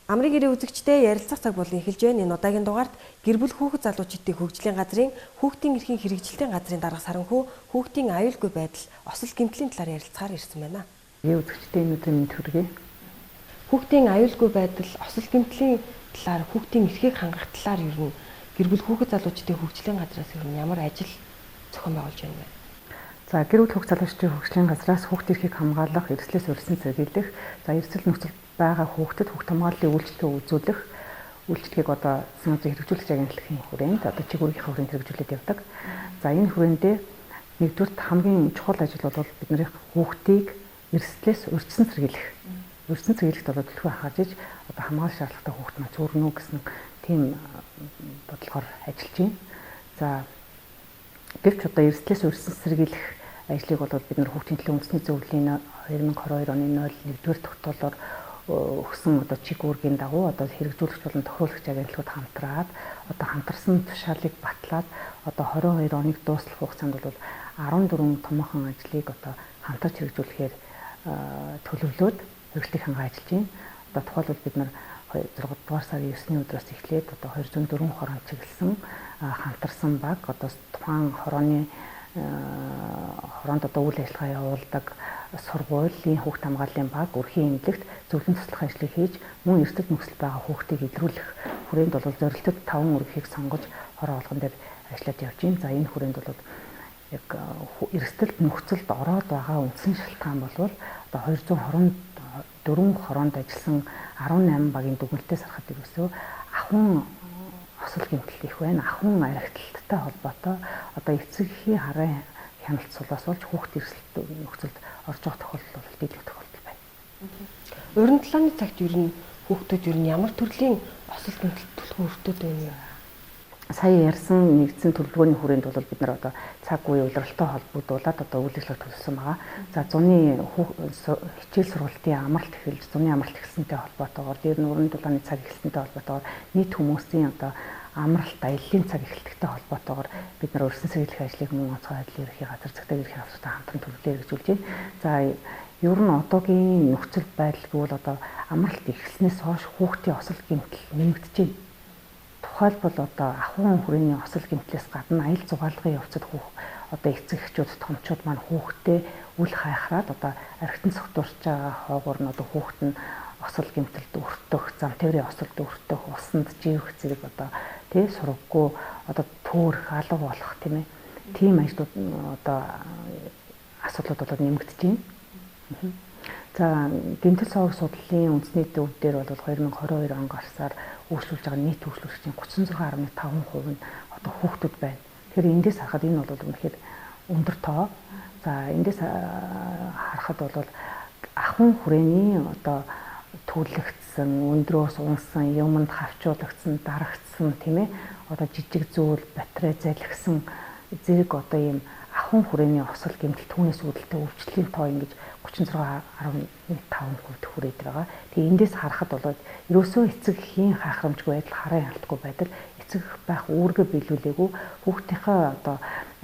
Амрын гэрээ үзэгчдээ ярилцах цаг болон эхэлж байна. Энэ удаагийн дугаард гэр бүл хүүхэд залуучдын хөгжлийн газрын хүүхдийн эрхийн хэрэгжилтийн газрын дарга саранхүү хүүхдийн аюулгүй байдал, осол гэмтлийн талаар ярилцахаар ирсэн байна. Гэрээ үзэгчдээ энэ өдрийн мэнд хүргэе. Хүүхдийн аюулгүй байдал, осол гэмтлийн талаар, хүүхдийн эрхийг хангах талаар ер нь гэр бүл хүүхэд залуучдын хөгжлийн газраас ер нь ямар ажил зохион байгуулж байна вэ? За, гэр бүл хүүхд залуучдын хөгжлийн газраас хүүхд эрхийг хамгаалах, эрсдлээс урьдчилан сэргийлэх, за эрсдэл нөхцөл байгаа хүүхдэд хүүхд хамгааллын үйлчилгээ үзүүлэх үйлчилгээг одоо засгийн газрын хэрэгжүүлэгч агентлагийн хүрээнд одоо чиг үүргийнхээ хүрээнд хэрэгжүүлээд явдаг. За, энэ хүрээндээ нэгдүгээрт хамгийн чухал ажил бол бидний хүүхдийг эрсдлээс урьдчилан сэргийлэх. Урьдчилан сэргийлэхэд бол төлхөө анхаарч иж одоо хамгаалах шаардлагатай хүүхд маань цөөрнө гэсэн тийм бодлогоор ажиллаж байна. За, гэвч одоо эрсдлээс урьдчилан сэргийлэх ажлыг бол бид нар хүүхдийн төлөө үндэсний зөвлөлийн 2022 оны 01-р тогтоолоор өгсөн одоо чиг үүргийн дагуу одоо хэрэгжүүлэгч болон тохируулагч агентлагууд хамтраад одоо хамтарсан тушаалыг батлаад одоо 22 оныг дуустал хугацаанд бол 14 томоохон ажлыг одоо хамтарч хэрэгжүүлэхээр төлөвлөөд хэрэглэх хангаа ажиллаж байна. Одоо тухайлбал бид нар 6 дугаар сарын 9-ний өдрөөс эхлээд одоо 204 хороонд чиглэсэн хамтарсан баг одоо тухайн хорооны хороонд одоо үйл ажиллагаа явуулдаг сургуулийн хүүхд хамгааллын баг өрхийн эмнэлэгт зөвлөн туслах ажлыг хийж мөн эрсдэл нөхцөл байгаа хүүхдийг илрүүлэх хүрээнд бол зорилтод 5 өрхийг сонгож хороо болгон дээр ажиллаж явж байна. За, энэ хүрээнд бол яг эрсдэлт нөхцөлд ороод байгаа үндсэн шалтгаан болвол одоо 224 хороонд ажилласан 18 багийн дүгнэлтээс харахад ерөөсөө ахуйн осол гэмтэл их байна. Ахуйн архиталттай холбоотой одоо эцэг эхийн харын хяналт сулаас болж хүүхд эрсдэлт нөхцөлд орж байгаа тохиолдол бол дийлэх тохиолдол байна. Уран талааны цагт ер нь хүүхдүүд ер нь ямар төрлийн осол гэмтэл түлхүү өртөөд байна вэ? Сая ярьсан нэгдсэн төлөвлөгөөний хүрээнд бол бид нар одоо цаг үе улиралтай холбогдуулаад одоо үйл ажиллагаа төлөвлөсөн байгаа. За, зуны хичээл сургалтын амралт эхэлж, зуны амралт эхэлсэнтэй холбоотойгоор, дээр нь уран дулааны цаг эхэлсэнтэй холбоотойгоор нийт хүмүүсийн одоо амралт аяллаа цаг эхэлдэгтэй холбоотойгоор бид нар өрсөн сэргийлэх ажлыг мөн онцгой байдлын ерөнхий газар зэгтээ ерөнхий газартай хамтран төлөвлөлөө хэрэгжүүлж байна. За, ер нь одоогийн нөхцөл байдал гэвэл одоо амралт эхэлснээс хойш хүүхдийн осол гэмтэл нэмэгдэж байна. Тухайлбал одоо ахуйн хүрээний осол гэмтлээс гадна аялал зугаалгын явцад хүүх одоо эцэг эхчүүд томчууд маань хүүхдээ үл хайхраад одоо архитан согтуурч байгаа хоогоор нь одоо хүүхд нь осол гэмтэлд өртөх, зам тээврийн осолд өртөх, усанд живэх зэрэг одоо тий сургаггүй одоо төөрөх, алга болох тийм ээ. Тийм ажлууд одоо асуудлууд болоод нэмэгдэж байна. За, гэмтэл соог судлалын үндэсний төв дээр бол 2022 он гарсаар үйлчлүүлж байгаа нийт үйлчлүүлэгчийн 36.5% нь одоо хүүхдүүд байна. Тэгэхээр эндээс харахад энэ бол үнэхээр өндөр тоо. За, эндээс харахад бол ахуйн хүрээний одоо түлэгдсэн, өндрөөс унсан, юмд хавчуулагдсан, дарагдсан тийм ээ. Одоо жижиг зүйл, батарей залгисан зэрэг одоо ийм ахуйн хүрээний осол гэмтэл түүнээс үүдэлтэй өвчлөлийн тоо ингэж 36.5% хүрээд байгаа. Тэгээ эндээс харахад бол ерөөсөө эцэг эхийн хахрамжгүй байдал, хараа хяналтгүй байдал, эцэг эх байх үүргээ биелүүлээгүй хүүхдийнхээ одоо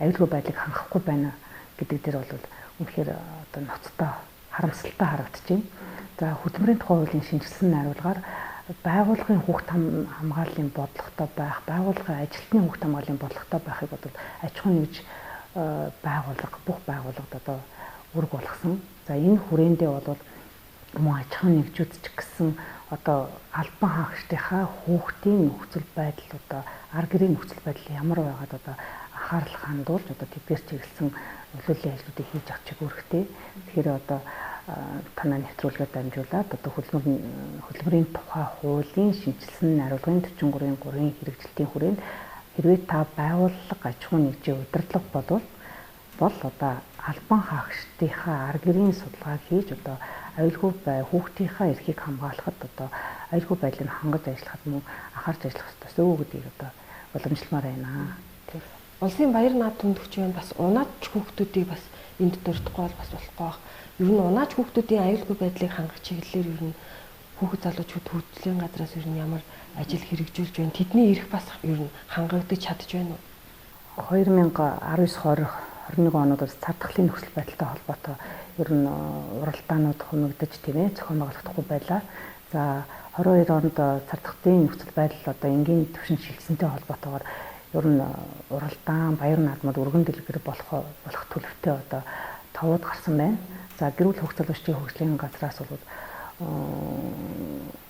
аюулгүй байдлыг хангахгүй байна гэдэг дээр бол үнэхээр одоо ноцтой, харамсалтай харагдаж байна. За, хөдөлмөрийн тухай хуулийн шинжилсэн найруулгаар байгууллагын хүүхд хамгааллын бодлоготой байх, байгууллагын ажилтны хүүхд хамгааллын бодлоготой байхыг бол аж ахуйн нэгж байгууллага, бүх байгууллагад одоо үүрэг болгосон. За, энэ хүрээндээ бол мөн аж ахуйн нэгжүүд ч гэсэн одоо албан хаагчдынхаа хүүхдийн нөхцөл байдал одоо ар гэрийн нөхцөл байдал ямар байгаад одоо анхаарал хандуулж одоо тэдгээр чиглэсэн нөлөөллийн ажлуудыг хийж авах чиг үүрэгтэй. Тэгэхээр одоо танаа нэвтрүүлгээр дамжуулаад одоо хөдөлмөрийн тухай хуулийн шинжилсэн найруулгын 43-ын 3-ын хэрэгжилтийн хүрээнд хэрвээ та байгууллага аж ахуйн нэгжийн удирдлага болвол бол одоо албан хаагчдынхаа ар гэрийн судалгааг хийж одоо аюулгүй бай хүүхдийнхаа эрхийг хамгаалахад одоо аюулгүй байдлыг хангаж ажиллахад мөн анхаарч ажиллах ёстой шүү гэдгийг одоо уламжламаар байна. Тийм. Улсын баяр наад түндгч байна. Бас унаач хүүхдүүдийг бас энд дурдахгүй бол бас болохгүй байх. Ер нь унаач хүүхдүүдийн аюулгүй байдлыг хангах чиглэлээр ер нь хүүхэд залуучууд хөгжлийн газраас ер нь ямар ажил хэрэгжүүлж байна? Тэдний эрх бас ер нь хангагдаж чадж байна уу? 2019 20 21 онууд бол цар тахлын нөхцөл байдалтай холбоотой ер нь уралдаанууд хумигдаж тийм ээ зохион байгуулагдахгүй байлаа. За 22 онд цар тахлын нөхцөл байдал одоо энгийн түвшинд шилжсэнтэй холбоотойгоор ер нь уралдаан, баяр наадмууд өргөн дэлгэр болох төлөвтэй одоо товууд гарсан байна. За гэр бүл хүүхд залуучдын хөгжлийн газраас бол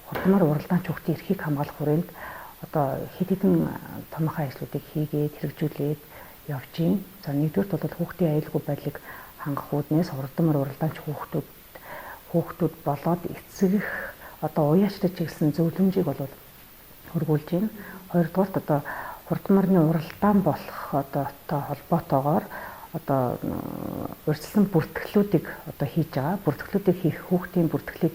хурдмаар уралдаанч хүүхдийн эрхийг хамгаалах хүрээнд одоо хэд хэдэн томоохон ажлуудыг хийгээд хэрэгжүүлээд явж байна. За нэгдүгээрт бол хүүхдийн аюулгүй байдлыг хангах үүднээс хурдмаар уралдаанч хүүхдүүд болоод эцэг их одоо уяачтай чиглэсэн зөвлөмжийг бол хөргүүлж байна. Хоёрдугаарт одоо хурдмарны уралдаан болох одоотой холбоотойгоор одоо урьдчилсан бүртгэлүүдийг одоо хийж байгаа. Бүртгэлүүдийг хийх хүүхдийн бүртгэлийг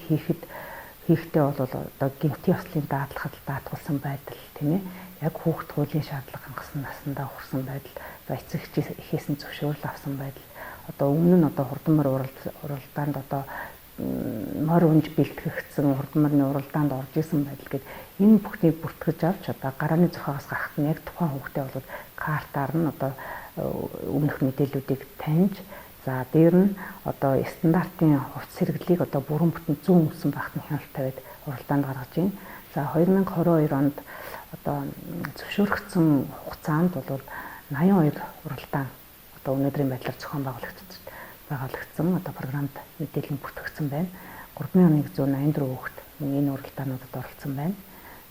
хийхдээ бол одоо гэмтийн ёслолын даатгал даатгуулсан байдал тийм ээ. Яг хүүхд хуулийн шаардлага хангасан насандаа хүрсэн байдал, за эцэг эхээс нь зөвшөөрөл авсан байдал. Одоо өмнө нь одоо хурдмар уралдаанд одоо морь унж бэлтгэгдсэн хурдмарны уралдаанд орж исэн байдал гээд энэ бүхнийг бүртгэж авч одоо гарааны зохиогоос гарахт нь яг тухайн хүүхдээ бол картаар нь одоо өмнөх мэдээллүүдийг таньж, за дээр нь одоо стандартын хувцас хэрэглийг одоо бүрэн бүтэн зүүн өмсөн багт нь хяналт тавиад уралдаанд гаргаж байна. За 2022 онд одоо зөвшөөрөгдсөн хугацаанд бол 82 уралдаан одоо өнөөдрийн байдлаар зохион байгуулагдсан одоо програмд мэдээлэл нь бүртгэгдсэн байна. 3184 хүүхэд мөн энэ уралдаануудад оролцсон байна.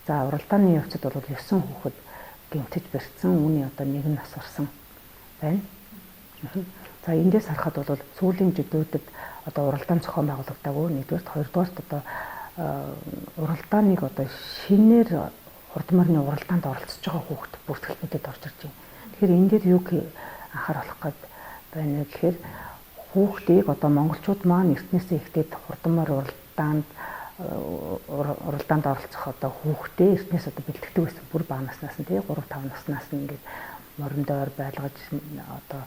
За уралдааны явцад бол 9 хүүхэд гэмтэж бэртсэн, үүний одоо нэг нь нас барсан байна. За эндээс харахад бол сүүлийн жилүүдэд одоо уралдаан зохион байгуулагдаагүй. Нэгдүгээрт, хоёрдугаарт одоо уралдааныг одоо шинээр хурдмарны уралдаанд оролцож байгаа хүүхэд бүртгэлтүүдэд орж ирж байна. Тэгэхээр энэ дээр юг анхааруулах гээд байна вэ гэхээр хүүхдийг одоо монголчууд маань эртнээсээ ихтэй хурдмар уралдаанд оролцох одоо хүүхдээ эртнээс одоо бэлтгэдэг байсан. Бүр бага наснаас нь тий 3 5 наснаас нь ингээд морин доор байлгаж одоо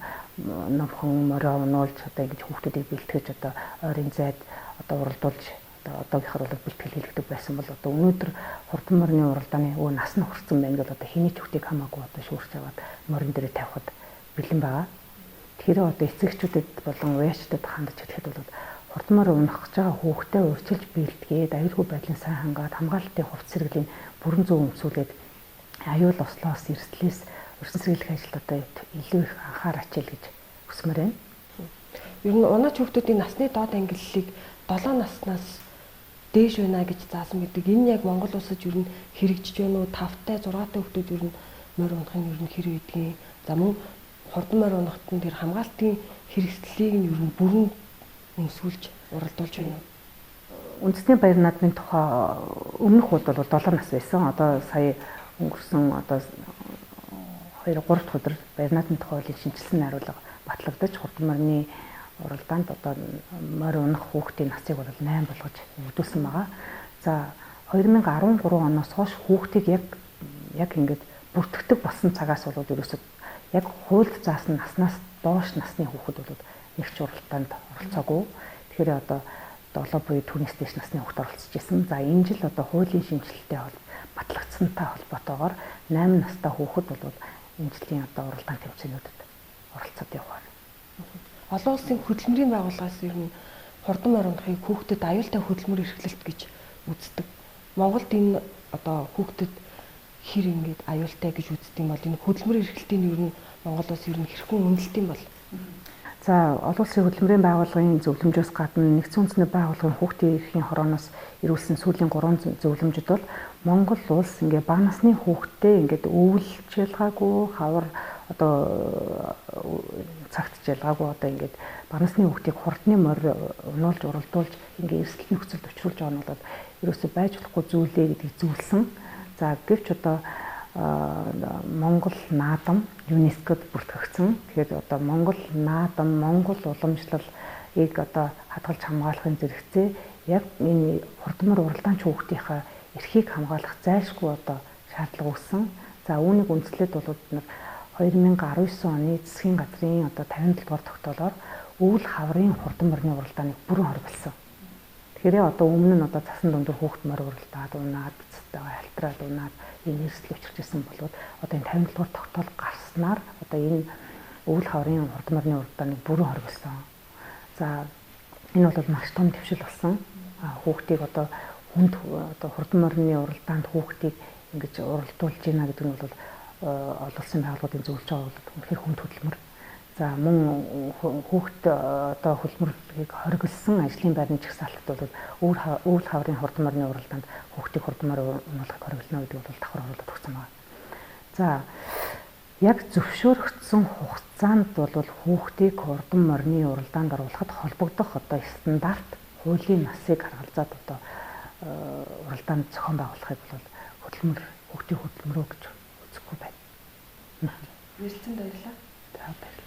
номхон морио унуулж одоо ингэж хүүхдүүдийг бэлтгэж одоо ойрын зайд одоо уралдуулж одоо одоогийнхор бол бэлтгэл хийлгдэг байсан бол одоо өнөөдөр хурдан морины уралдааны өө нас нь хүрсэн байна гэж одоо хэний ч хүүхдийг хамаагүй одоо шүүрч аваад морин дээрээ тавихад бэлэн байгаа. Тэгэхээр одоо эцэгчүүдэд болон уяачдад хандаж хэлэхэд бол хурдмаар унах гэж байгаа хүүхдээ урьдчилж бэлтгээд аюулгүй байдлыг сайн хангаад хамгаалалтын хувцас хэрэглийг бүрэн зөв өмсүүлээд аюул ослоос эрсдлээс өрсөн сэргийлэх ажилд одоо илүү их анхаар ачаал гэж хүсмээр байна. Ер нь унаач хүүхдүүдийн насны доод ангиллыг 7 наснаас дээш байна гэж заасан байдаг. Энэ яг Монгол улсад ер нь хэрэгжиж байна уу? 5-тай 6-тай хүүхдүүд ер нь морь унах нь ер нь хэр байдгийг. За мөн хурдан морь унахад нь тэр хамгаалтын хэрэгслийг нь ер нь бүрэн өмсүүлж уралдуулж байна уу? Үндэсний баяр наадмын тухай өмнөх хууль бол 7 нас байсан. Одоо сая өнгөрсөн одоо 2 3 дахь өдөр баяр наадмын тухай хуулийн шинжилсэн найруулга батлагдаж хурдан морины уралдаанд одоо морь унах хүүхдийн насыг бол 8 болгож өгдүүлсэн байгаа. За 2013 оноос хойш хүүхдийг яг ингээд бүртгэдэг болсон цагаас бол ерөөсөө яг хуульд заасан наснаас доош насны хүүхэд бол нэг ч уралдаанд оролцоогүй. Тэгэхээр одоо 7 буюу түүнээс дээш насны хүүхэд оролцож исэн. За энэ жил одоо хуулийн шинжилэлтэй батлагдсантай холбоотойгоор 8 настай хүүхэд бол энэ жилийн одоо уралдаан тэмцээнүүдэд оролцоод явах байна. Олон улсын хөдөлмөрийн байгууллагаас ер нь хурдан морь унахыг хүүхдэд аюултай хөдөлмөр эрхлэлт гэж үздэг. Монголд энэ одоо хүүхдэд хэр ингэж аюултай гэж үздэг юм бол энэ хөдөлмөр эрхлэлтийн ер нь Монгол улс ер нь хэрхэн үнэлт юм бол? За олон улсын хөдөлмөрийн байгууллагын зөвлөмжөөс гадна нэгдсэн үндэсний байгууллагын хүүхдийн эрхийн хорооноос ирүүлсэн сүүлийн 3 зөвлөмжид бол Монгол улс ингээ бага насны хүүхдтэй ингээд өвлж ялгаагүй хавар одоо цагт ялгаагүй одоо ингээд бага насны хүүхдийг хурдны морь унуулж уралдуулж ингээ эрсдэл нөхцөлд учруулж байгаа нь бол ерөөсөө байж болохгүй зүйлээ гэдгийг зөвлөсөн. За гэвч одоо Монгол наадам ЮНЕСКОд бүртгэгдсэн. Тэгэхээр одоо Монгол наадам, Монгол уламжлалыг одоо хадгалж хамгаалахын зэрэгцээ яг энэ хурдмар уралдаанч хүүхдийнхаа эрхийг хамгаалах зайлшгүй одоо шаардлага үүссэн. За үүнийг үндэслээд бол бид нар 2019 оны засгийн газрын одоо 57 дугаар тогтоолоор өвөл хаврын хурдан морины уралдааныг бүрэн хоригдсон. Тэгэхээр одоо өмнө нь одоо цасан дундуур хүүхд морь уралдаад унаад, бицтэйгээ халтраад унаад энэ эрсдэл учирч ирсэн болоод одоо энэ 57 дугаар тогтоол гарснаар одоо энэ өвөл хаврын хурдан морины уралдааныг бүрэн хоригдсон. За энэ бол маш том дэвшил болсон. Хүүхдийг одоо Хүнд одоо хурдан морины уралдаанд хүүхдийг ингэж уралдуулж байна гэдэг нь бол олон улсын байгууллагуудын зөвлөж байгаа бол үнэхээр хүнд хөдөлмөр. За мөн хүүхд одоо хөдөлмөрлөгийг хориглосон ажлын байрны жагсаалтад бол өвөл хаврын хурдан морины уралдаанд хүүхдийг хурдан морь унуулахыг хориглоно гэдэг бол давхар оруулаад өгсөн байна. За яг зөвшөөрөгдсөн хугацаанд бол хүүхдийг хурдан морины уралдаанд оруулахад холбогдох одоо стандарт хуулийн насыг харгалзаад одоо уралдаанд зохион байгуулахыг бол хөдөлмөр хүүхдийн хөдөлмөрөө гэж үзэхгүй байна. Ярилцсанд баярлалаа. За баярлалаа.